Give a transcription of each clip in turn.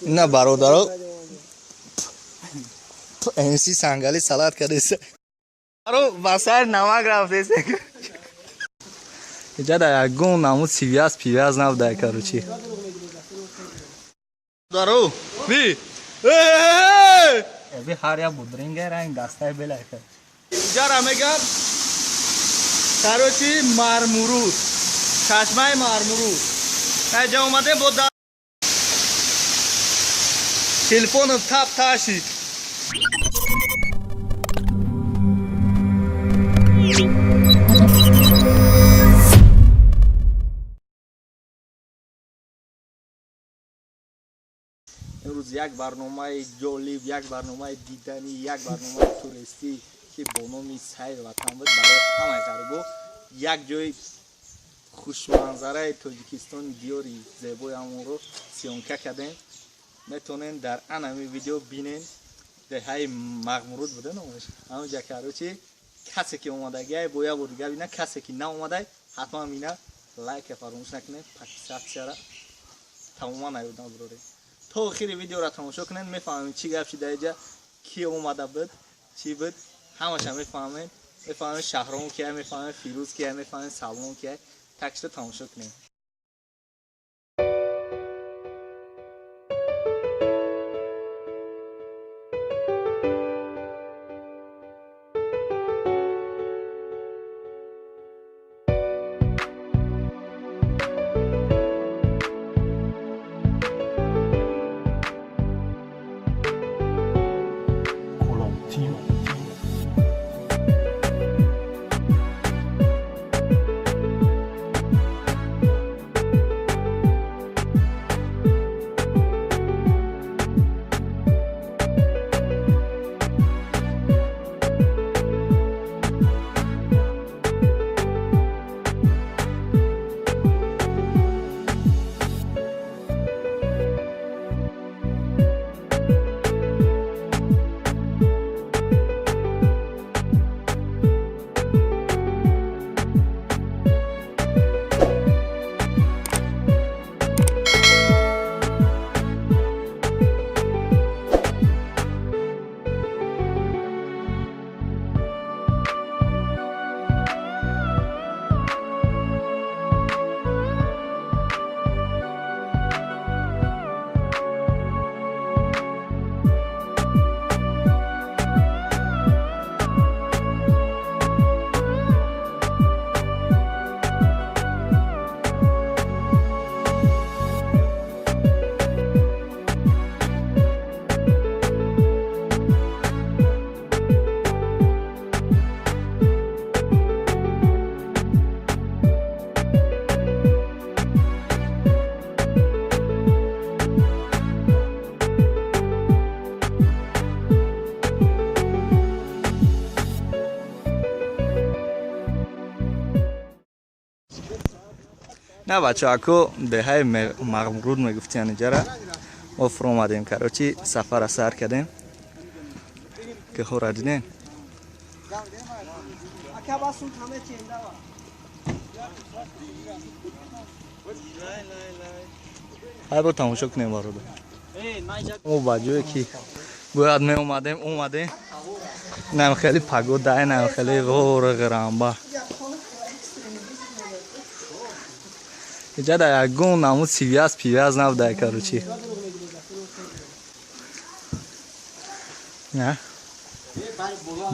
Ина бародаро, МС Сангали салат кардеса. Аро басар намак рафтеса. Иҷа да ягон намуд связь пивяз набуда, короче. Даро, би. Би ҳар як будринга ранг дастаи белайка. Иҷара мегам. Короче, Мармуруд. Чашмаи Мармуруд. Аҷа омадем бо телефоном тап ташид. Имрӯз як барномаи ҷолиб, як барномаи диданӣ, як барномаи туристӣ, ки бо номи Сайри ватан буд, барои ҳамаи ғарибо як ҷои хушманзараи Тоҷикистони диёри зебои ҳамонро съёмка кардем. Метавонем дар анами видео бинем, деҳаи Мағмуруд буда номаш. Ҳамонҷа, короче, касе ки омадагиай, бо як бор дига бина, касе ки наомадай, ҳатман бина. Лайка фаромӯш накунед, подписатсияра тамоман наёд набуроред. То охири видеоро тамошо кунед, мефаҳмем чӣ гап шида иҷа, ки омада буд, чӣ буд, ҳамаша мефаҳмем. Мефаҳмем Шаҳром кия, мефаҳмем Фирӯз кия, мефаҳмем Салмон кия. Так что тамошо кунем. На бачаҳако, деҳаи Мағмуруд мегуфтиян иҷара. Мо фуромадем, короче, сафара сар кардем. Ки хора дидем. Ҳай бо тамошо кунем, бародар. Мо ба ҷое ки бояд меомадем, омадем. Нам хеле погода, нам хеле ғор ғирамба. Иҷа да ягон намуд связь пивяз набуда, короче. На.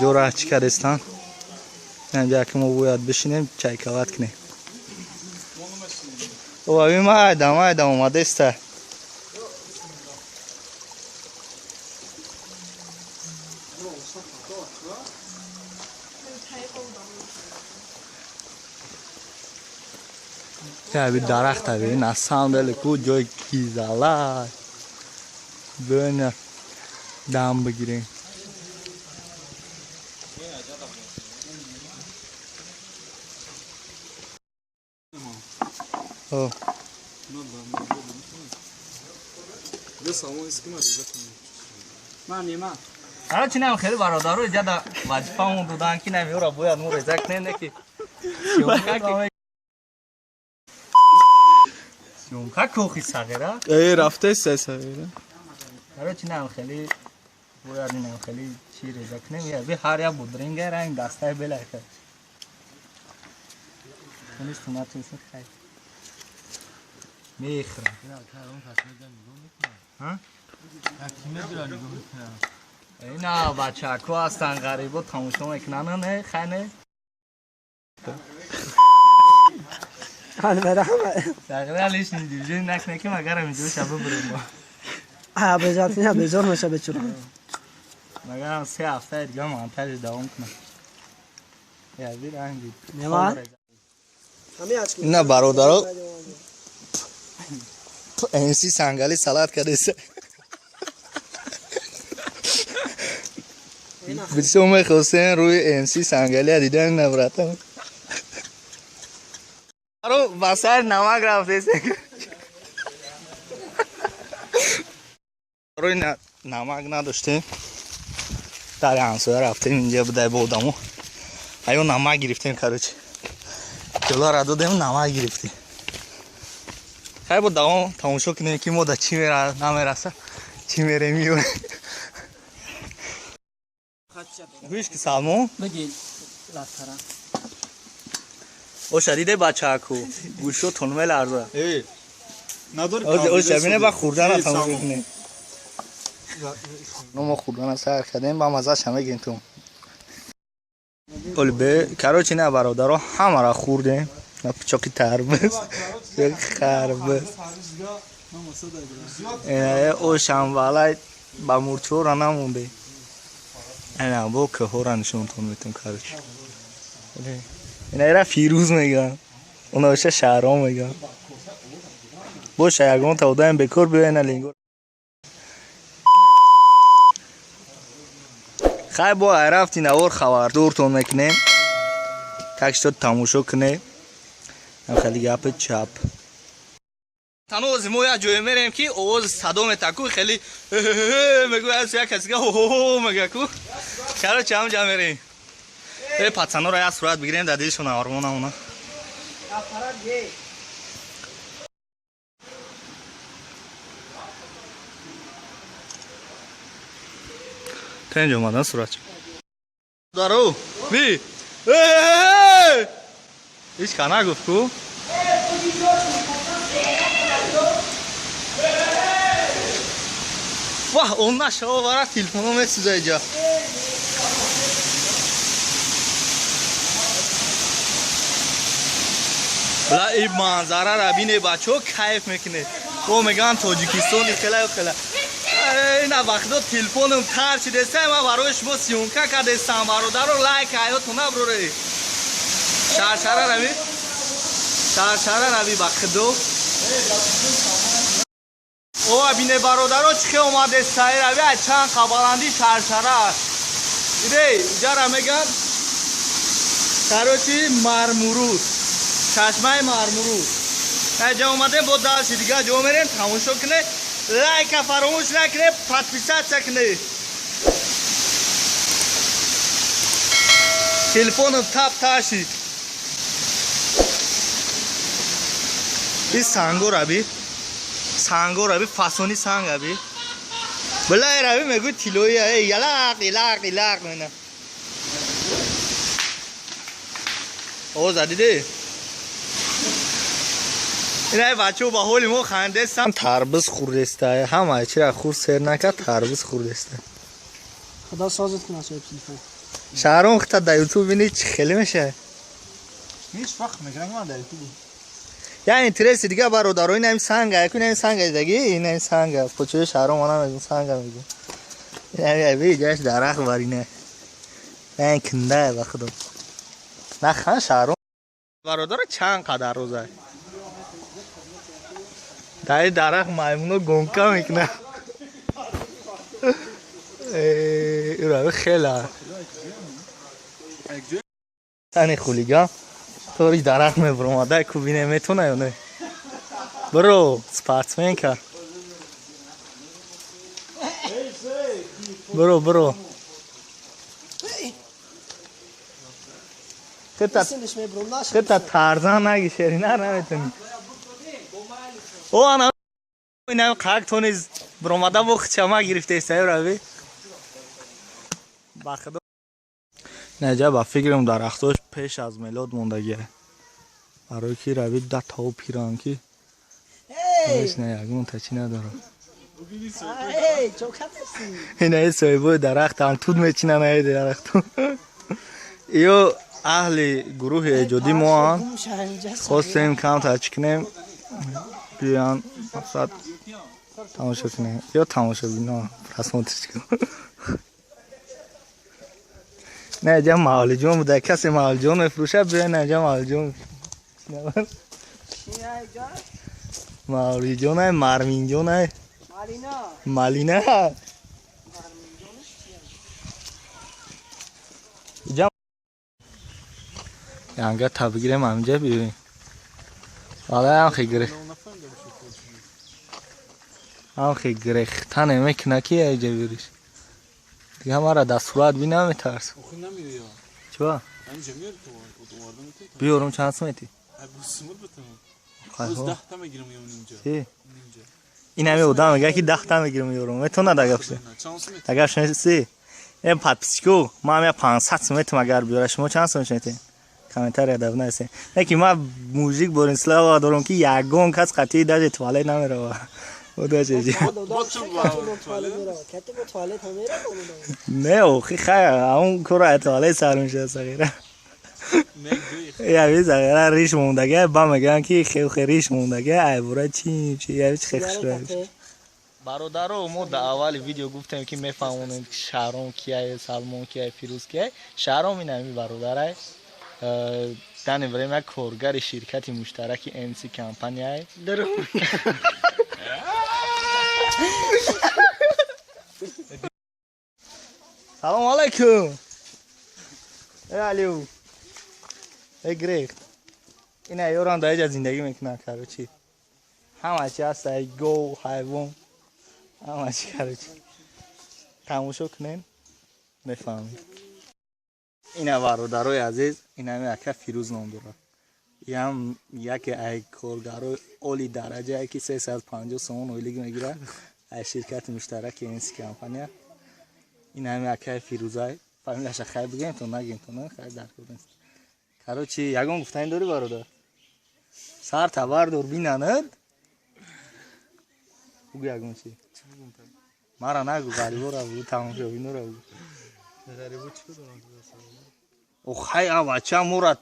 Ҷора чӣ кардестан? Инҷа ки мо бояд бишинем, чайкават кунем. О, ма айдам, айдам омадеста. Аби дарахт аби на самом деле ку ҷои кизала. Бина дам бигирем. О. Короче, нам хеле бародаро иҷа да вазифаамон додан, ки нам ёра бояд мо реза кунем, не ки. Съёмка кохи сағира. Э, рафтест сағира. Короче, нам хеле бояд инам хеле чӣ реза кунем. Я би ҳар як будринга ранг дастаи белайка. Тунисту натунисту хай. Мехӯрам. Ҳа? Ина бачако ҳастанд ғарибо тамошо мекунанд, не хай не? Сағира лишний движение накунед ки магарам инҷо шаба бирем мо. Безор безор меша бечура. Магарам 3 ҳафтаи дига монтаж давом кунам. Я би ранги. Нема? Ина бародаро МС Сангали салат кардеса. Бисёр мехостем рӯи МС Сангалия дидан набратам. Аро ба сар намак рафтеса. Рӯи намак надоштем. Дар ҳамсоя рафтем инҷа будай бо одамо. Аё намак гирифтем, короче. Доллара додем, намак гирифтем. Хай бо давом тамошо кунем ки мо да чӣ намераса, чӣ мерем миёрем. Гӯш ки Салмон? Бигир латтара. Оша диде бачаку, гӯшотон меларза. Э, надори. Оша бине ба хӯрдана тамошо кунем. Мо хӯрдана сар кардем, ба маззаша мегирем ту. Оли бе, короче на бародаро ҳамаро хӯрдем. На пучоқи тарбуз, харбуз. Ошам валай ба мурчора намонде. Ана бо кӯҳора нишонтон метам, короче. Ина Фирӯз мегӯянд. Онаша Шаҳром мегӯянд. Боша ягон та одаем бекор биёя на лингор. Хай бо рафти навор хабардортон мекунем. Так что тамошо кунем. Хеле гапи чап. Танози мо як ҷое мерем ки овози садо метаку хеле мегӯяд, як каси хо мега ку. Короче, ҳамҷа мерем. Э, пацанора як сурат бигирем, дар дилшон армон намона. Та инҷо омадан сурат. Даро, би. Ҳеҷ ка нагуфт ку? Ваҳ, он нашава вара телефоно месӯза иҷа. Бла и манзарара бине бачаҳо кайф мекунед. О мегӯянд Тоҷикистони хела хела. Ина вақто телефонам тар шидеста, ман барои шумо съёмка кардестам. Бародаро лайк ҳаётон наброред. Шаршара рави. Шаршара рави ба худо. О бине бародаро чӣ хел омадеста, рави аз чанд қабаландӣ шаршара аст. Иде иҷара мегӯянд короче мармуруд. Чашмаи мармуруд. Ҷа омадем бо дальше дига ҷо мерем, тамошо кунед. Лайка фаромӯш накунед, подписаться кунед. Телефонам тап ташид. И сангора би. Сангора би, фасони санга би. Билай рави мегӯй тилои, эй ялақ, илақ, илақ мена. Овоза диди? Ина бачаҳо ба ҳоли мо хандестам. Тарбуз хӯрдеста, ҳама чира хӯр сер накард, тарбуз хӯрдеста. Худо созат кунад соҳиб телефон. Шаҳром хита дар ютуб бини чӣ хеле мешавад. Ҳеҷ вақт мегӯям ман дар ютуб. Я интереси дига бародаро, ин ҳами санга, яку ин ҳами санга дидаги, ин ҳами санга. Почои Шаҳром ана мегӯм санга мегӯм. Ин ҳами аби ҷаш дарахт бар ина. Ин кинда ба худо. Нахан Шаҳром. Бародаро чанд қадар рӯза. Дар ин дарахт маймуно гонка мекунад. Э, хела. Тани хулиган тори дарахт мебуромад. Дай ку бине метона ё не? Бро, спортсменка. Бро, бро. Хета тарзан наги шерина наметони. О, ана инам қак то низ биромада бо хичама гирифтеста рави. Ба худо. Наҷа ба фикрам дарахтош пеш аз мелод мондагия. Барои ки рави да тав пиран ки. Ҳеч не ягон та чӣ надорам. Ина соҳибои дарахтан тут мечинан ай дарахту. Ё аҳли гурӯҳи эҷодӣ моанд. Хостем камтар чӣ кунем, биёян мақсад тамошо кунем. Ё тамошобино просмотр кунем. Не ҷа мавлиҷон буда, касе мавлиҷон мефурӯшад, биёя не ҷа мавлиҷон. Мавлиҷонай, марминҷонай. Малина. Янга та бигирем ҳаминҷа биёем. Валай ҳам хе гирех. Ҳам хе гирехтане мекуна ки айҷа бириш. Дига мара дар сурат би наметарс. Чиба? Биёрум чанд сум мети? Ин ҳами одам мега ки 10 та мегирам ёрум. Метавонад агар агар шуниси? Э подписчико, ман я 500 сум метам агар биёра, шумо чанд сум метем? Комментария да бинависед. Не ки ман мужик борин слава дорам ки ягон кас қатъи даже туалет намерава. Не, охи хай, он кора туалет сар мешава сағира. Яви сағира риш мондага, ба мегӯянд ки хе риш мондага, ай бура чи чи яви чи хе хушра. Бародаро, мо дар аввали видео гуфтем ки мефаҳмонем ки Шаҳром кияй, Салмон кияй, Фирӯз кияй. Шаҳром ин ҳами бародарай. Данный время коргари ширкати муштараки МС компанияй. Салом алайкум. Э Алиу. Э грехт. Ина ёрам дар иҷа зиндагӣ мекунанд, короче. Ҳама чи ҳаст, ай гов, ҳайвон. Ҳама чи, короче. Тамошо кунем, мефаҳмед. Ина бародарои азиз, инами ака Фирӯз ном дорад. Ям яке ай коргарои оли дараҷае ки 350 сомон ойлиг мегирад аз ширкати муштараки МС компания. Ин ҳами акаи Фирӯзай. Фамилияша хай бигем то нагем то на хай дар кор нест. Короче, ягон гуфтанӣ дорӣ бародар? Сар табар дор бинанад. Бугӯ ягон чи. Мара нагӯ, ғарибора бугӯ, тамошобинора бугӯ. Охай авача мора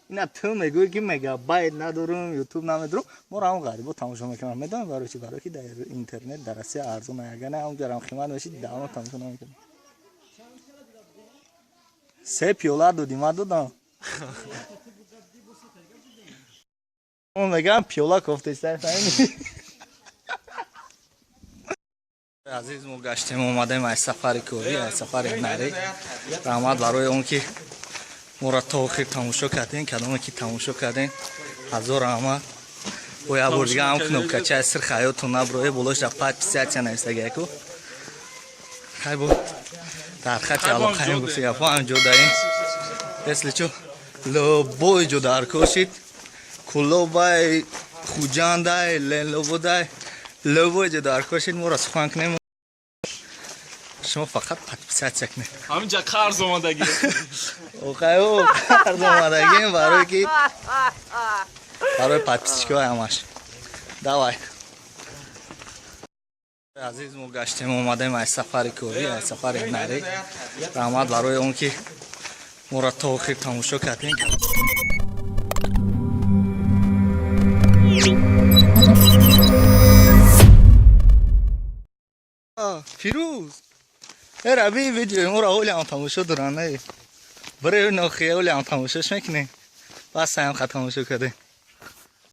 ина ту мегӯӣ ки мегабайт надорум, ютуб намедорум, моро ҳам ғарибо тамошо мекунам. Медонам барои чи? Барои ки дар интернет дар Россия арзон, агар не ҳамҷарам қимат мешид, давно тамошо намекунам. Се пиёла додӣ, ман додам. Мегӯям пиёла кофтеста, фаҳмидӣ? Азиз, мо гаштем омадем аз сафари корӣ, аз сафари ҳунарӣ. Раҳмат барои он ки моро то охир тамошо кардем, кадоме ки тамошо кардем, ҳазор раҳмат. Бо як бор дига ҳам кнопкачаи сирх ҳаётон наброe, болошда подписаться нависагияку. Хай бо дар хати алоқаем гуфти гапҳо ҳам ҷо даем. Если чо любой ҷо дар кошид, Кулобай, Хуҷандай, Ленлободай, любой ҷо дар кошид, моро сухан кунем. Шумо фақат подписаться кунед. Ҳаминҷа қарз омадагӣ. Охай, қарз омадагим барои ки барои подписчикҳои ҳамаш. Давай. Азиз, мо гаштем омадем аз сафари корӣ, аз сафари ҳунарӣ. Раҳмат барои он ки моро то охир тамошо кардем. Фирӯз, э раби видеои моро ҳолиам тамошо доранд, э. Барои нохия ҳолиам тамошош мекунем. Бас ҳам ха тамошо кардем.